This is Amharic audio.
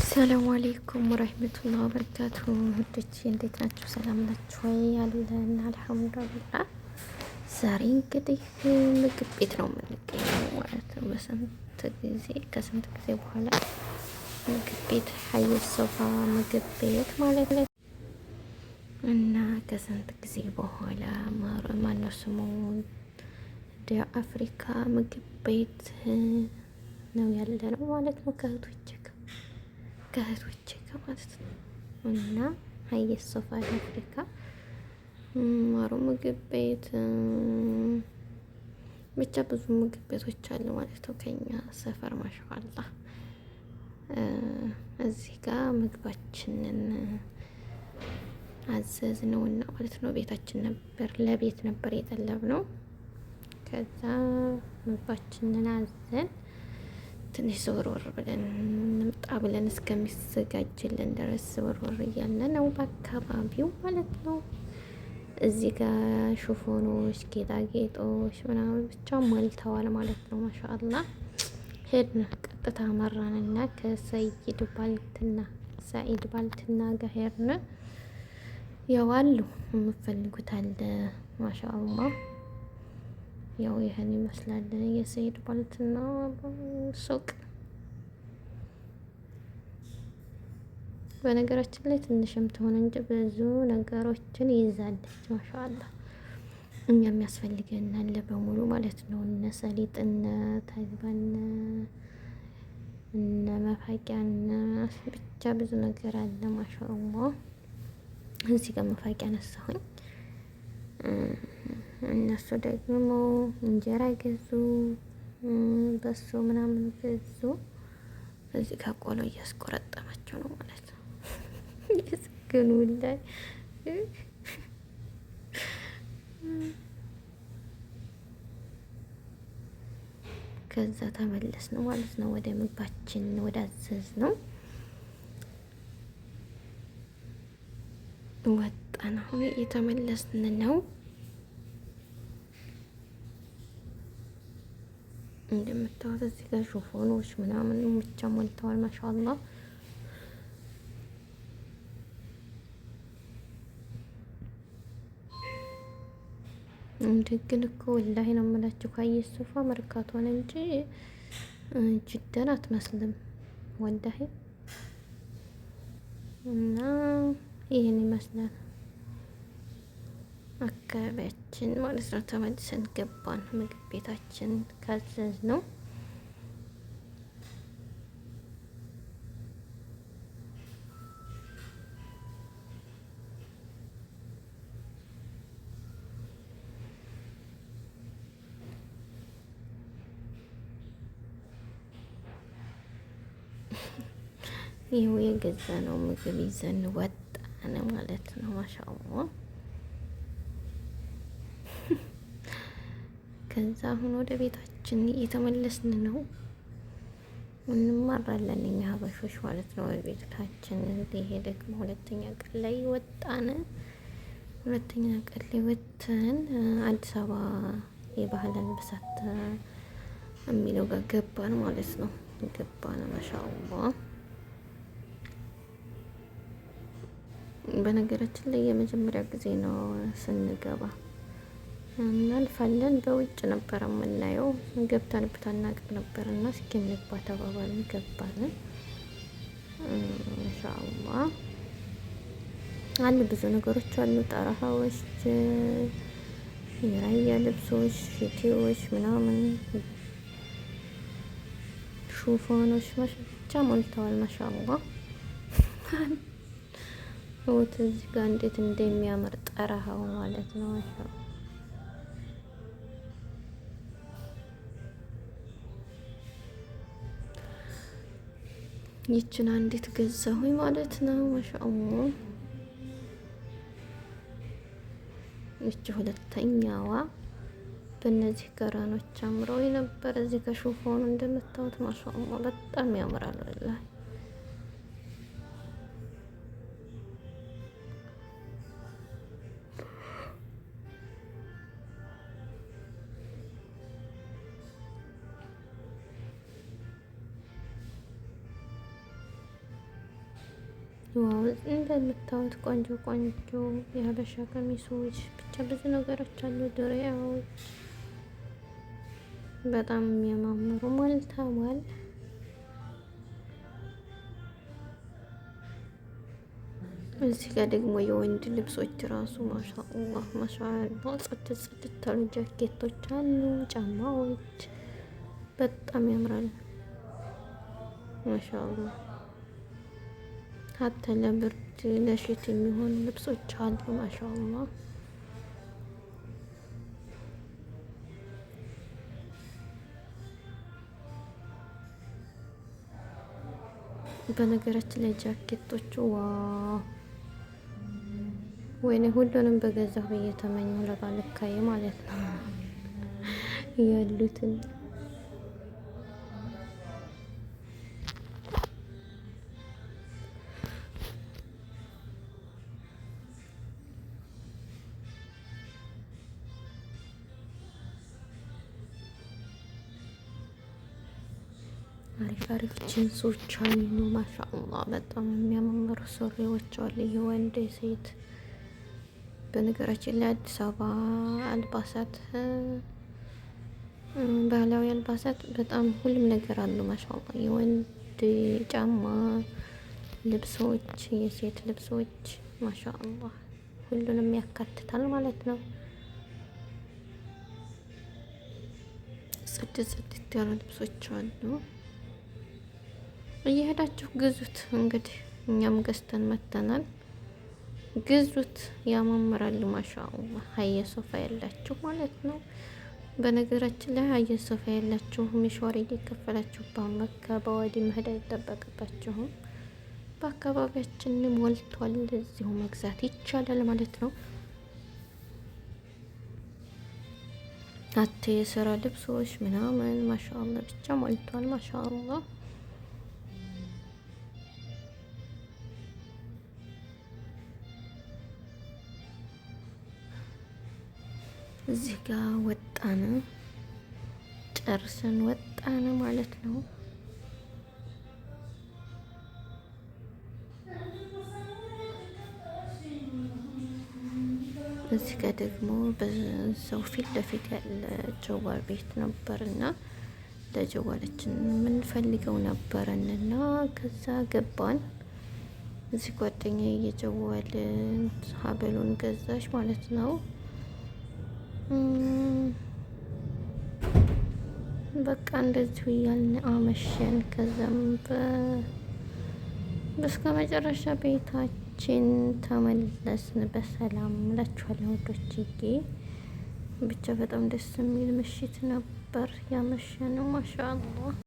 ሰላም አለይኩም ወራህመቱላሂ ወበረካቱ። ውዶች እንዴት ናችሁ? ሰላም ናችሁ ወይ? ያለን አልሐምዱሊላህ። ዛሬ እንግዲህ ምግብ ቤት ነው የምንገኘው ማለት ነው። በስንት ጊዜ ከስንት ጊዜ በኋላ ምግብ ቤት ሀየ ሶፋ ምግብ ቤት ማለት ነው እና ከስንት ጊዜ በኋላ ማነው ስሙ አፍሪካ ምግብ ቤት ነው ያለ ነው ማለት ነው ከእህቶቼ ከእህቶቼ ጋር ማለት ነው። እና ሀየት ሶፋ አፍሪካ ማሩ ምግብ ቤት ብቻ ብዙ ምግብ ቤቶች አሉ ማለት ነው ከኛ ሰፈር ማሻአላ። እዚህ ጋር ምግባችንን አዘዝ ነውና ማለት ነው። ቤታችን ነበር ለቤት ነበር የጠለብ ነው። ከዛ ምግባችንን አዘን ትንሽ ዘወርወር ብለን እንምጣ ብለን እስከሚዘጋጅልን ድረስ ዘወርወር እያልን ነው በአካባቢው ማለት ነው። እዚህ ጋር ሽፎኖች፣ ጌጣጌጦች ምናምን ብቻ ሞልተዋል ማለት ነው። ማሻአላ ሄድን ቀጥታ መራንና ከሰይድ ባልትና ሰኢድ ባልትና ጋር ሄድን። ያው አሉ የምፈልጉት አለ ማሻአላ። ያው ይህን ይመስላል የሰኢድ ባልትና ሱቅ። በነገራችን ላይ ትንሽም ትሆን እንጂ ብዙ ነገሮችን ይይዛለች። ማሻአላ እኛ የሚያስፈልገን አለ በሙሉ ማለት ነው። እነ ሰሊጥ፣ እነ ተልባን፣ እነ መፋቂያ፣ እነ ብቻ ብዙ ነገር አለ። ማሻአላ እዚህ ጋር መፋቂያ ነሳሁኝ። እነሱ ደግሞ እንጀራ ገዙ፣ በሶ ምናምን ገዙ። እዚህ ጋር ቆሎ እያስቆረጠማቸው ነው ማለት ነው። እየሰገኑ ላይ ከዛ ተመለስ ነው ማለት ነው ወደ ምግባችን ወደ አዘዝ ነው ወጣን። አሁን እየተመለስን ነው። እንደምታዩት እዚህ ጋር ሾፎኖች ምናምን ብቻ ሞልተዋል። ማሻአላ ግን እኮ ወላሂ ነው የምላችሁ ካየሽ ሶፋ መርካቶን እንጂ ጅደን አትመስልም ወላሂ። እና ይህን ይመስላል አካባቢያችን ማለት ነው። ተመልሰን ገባን ምግብ ቤታችን ካዘዝ ነው። ይኸው የገዛ ነው ምግብ ይዘን ወጣን ማለት ነው። ማሻአላህ ከዛ አሁን ወደ ቤታችን እየተመለስን ነው። እንማራለን እኛ ሀበሾች ማለት ነው። ወደ ቤታችን ይሄ ደግሞ ሁለተኛ ቀን ላይ ወጣን። ሁለተኛ ቀን ላይ ወጥተን አዲስ አበባ የባህል አልባሳት የሚለው ጋር ገባን ማለት ነው። ገባን ማሻአላህ። በነገራችን ላይ የመጀመሪያ ጊዜ ነው ስንገባ እናልፋለን። በውጭ ነበር የምናየው፣ ገብተንበት አናውቅም ነበር እና እስኪ እንግባ ተባባልን፣ ገባን። ኢንሻአላህ አሉ ብዙ ነገሮች አሉ፣ ጠረሃዎች፣ የራያ ልብሶች፣ ሽቴዎች ምናምን ሹፎኖች ብቻ ሞልተዋል። ማሻአላህ እዚህ ጋር እንዴት እንደሚያምር ጠረሃው ማለት ነው። ይችን አንዲት ገዛሁኝ ማለት ነው። ማሻአላህ ይቺ ሁለተኛዋ በእነዚህ ገራኖች አምረው የነበረ እዚህ ከሹፎኑ እንደምታዩት ማሻአላህ በጣም ያምራል ወላሂ። Wow እንደምታዩት ቆንጆ ቆንጆ የሀበሻ ቀሚሶች ብቻ ብዙ ነገሮች አሉ። ድሪያዎች በጣም የሚያማምሩ ሞልተዋል። እዚህ ጋር ደግሞ የወንድ ልብሶች ራሱ ማሻአላህ ማሻአላህ ጽድት ጽድት ያሉ ጃኬቶች አሉ፣ ጫማዎች በጣም ያምራሉ። ማሻአላህ ሀታ ለብርድ ለሽት የሚሆኑ ልብሶች አሉ። ማሻአላህ በነገራችን ላይ ጃኬቶቹ wow ወይኔ ሁሉንም በገዛሁ ብዬ ተመኘሁ ለባለካዬ ማለት ነው ያሉትን አሪፍ አሪፍ ጅንሶች አሉ። ማሻአላህ በጣም የሚያማምሩ ሱሪዎች አሉ፣ የወንድ የሴት። በነገራችን ላይ አዲስ አበባ አልባሳት፣ ባህላዊ አልባሳት በጣም ሁሉም ነገር አሉ። ማሻአላህ የወንድ ጫማ፣ ልብሶች፣ የሴት ልብሶች ማሻአላህ ሁሉንም ያካትታል ማለት ነው። ጽድት ጽድት ያሉ ልብሶች አሉ። እየሄዳችሁ ግዙት። እንግዲህ እኛም ገዝተን መተናል። ግዙት፣ ያማምራሉ። ማሻአላህ ሀየ ሶፋ ያላችሁ ማለት ነው። በነገራችን ላይ ሀየ ሶፋ ያላችሁ مشوار እየከፈላችሁ በመካ በዋዲ መሄድ አይጠበቅባችሁም። በአካባቢያችን ሞልቷል። እዚሁ መግዛት ይቻላል ማለት ነው። አተ የስራ ልብሶች ምናምን ማሻአላህ ብቻ ሞልቷል። ማሻአላህ እዚህ ጋር ወጣን፣ ጨርሰን ወጣን ማለት ነው። እዚህ ጋር ደግሞ በዛው ፊት ለፊት ያለ ጀዋል ቤት ነበርና ለጀዋላችን የምንፈልገው ነበረንና ከዛ ገባን። እዚህ ጓደኛ የጀዋል ሀበሉን ገዛች ማለት ነው። በቃ እንደዚሁ እያልን አመሸን። ከዛም እስከ መጨረሻ ቤታችን ተመለስን በሰላም እላችኋለሁ ውዶችዬ። ብቻ በጣም ደስ የሚል ምሽት ነበር ያመሸነው። ማሻአላህ።